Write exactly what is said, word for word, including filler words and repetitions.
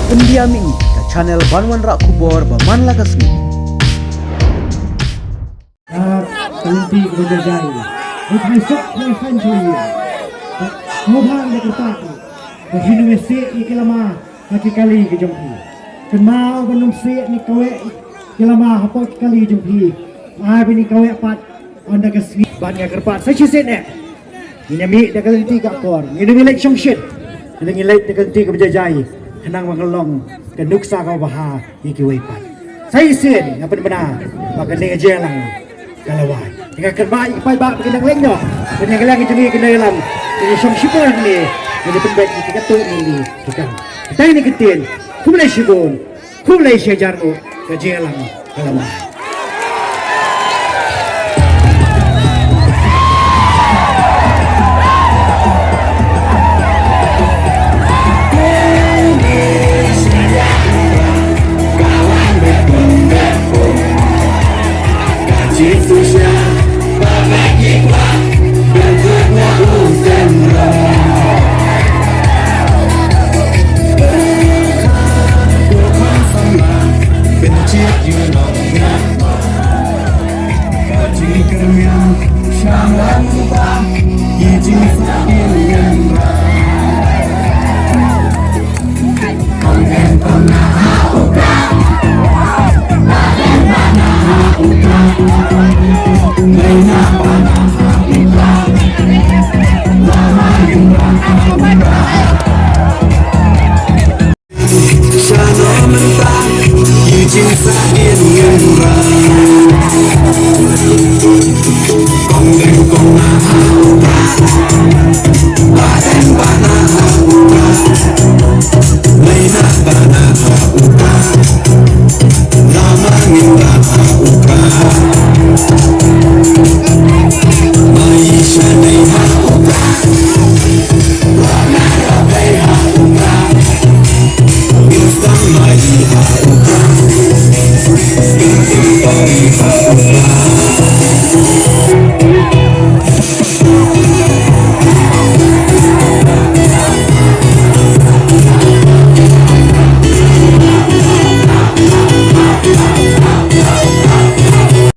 Pyndiah ïa ngi ka channel ban wanrah khubor ba man la ka sngi. Ka lynti kaba jai jai. Ba phai suk phai san choi. Ba hobhang da kyrpad. Ba phin ym sieh ïa ki lama ha ki kali ki jong phi. Kynmaw ban ym sieh ne kaweh ki lama hapoh ki kali jong phi. Ai ba ngi kaweh pat ynda ka sngi. Bad nga kyrpad sa shisien eh. Ngin ïa mih da ka lynti ka akor. Ngin ym leit shongshit. Ngin leit da ka lynti kaba jai jai. Khnang ba kan long ka nuksa kaba bha ïa kiwei pat. Sa shisien nga pynbna ba kane ka jingïalang ka la wai. Te nga kyrpad ïa ki paidbah ba kin nang leit noh. Ba ïa ka liang ka jong ngi ka nang ïalam. Te ngi shong shipor hangne. Ngi pynbeit ïa ki katto katne ki kam. Te ngi ktien. Khublei shibun. Khublei shihajar nguh. Ka jingïalang ka la wai.